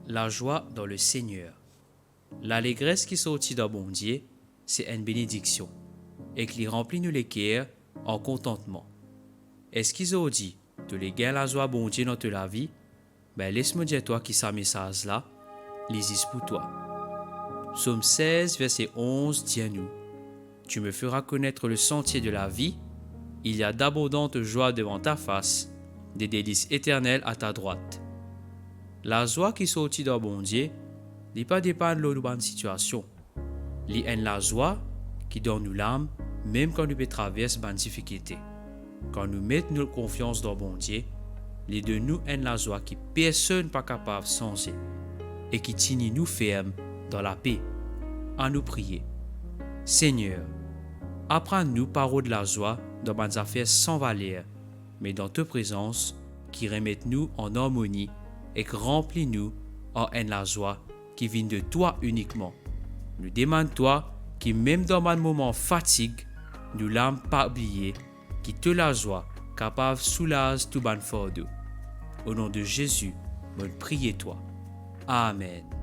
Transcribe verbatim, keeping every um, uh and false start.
Lazwa dan Lesegner. Lalegres ki sorti dan Bondie, se enn benediksion, ek li ranpli nou leker ar kontantman. Eski zordi to le gagn lazwa Bondie dan to lavi? Be, les mo dir twa ki sa mesaz la, li zis pou twa. Psom sez, verse onz dir nou, Tu me feras connaître le sentier de la vie, il y a d'abondantes joies devant ta face, des délices éternelles à ta droite. Lazwa ki sorti dan Bondie, li pa depann lor nou bann sitiasion. Li enn lazwa ki dan nou lam, mem kan nou pe travers bann difikilte. Kan nou met nou konfians dan Bondie, li donn nou enn lazwa ki personn pa kapav sanze e ki tini nou ferm dan lape. Anou priye. Segner, aprann nou pa rod lazwa dan bann zafer san valer, me dan to prezans ki remet nou an armoni ek ranpli nou ar enn lazwa ki vinn de twa inikman. Nou demann twa ki mem dan bann moman fatig, nou lam pa bliye ki to lazwa kapav soulaz tou bann fardo. O non de Zezi, mo priye twa. Amen.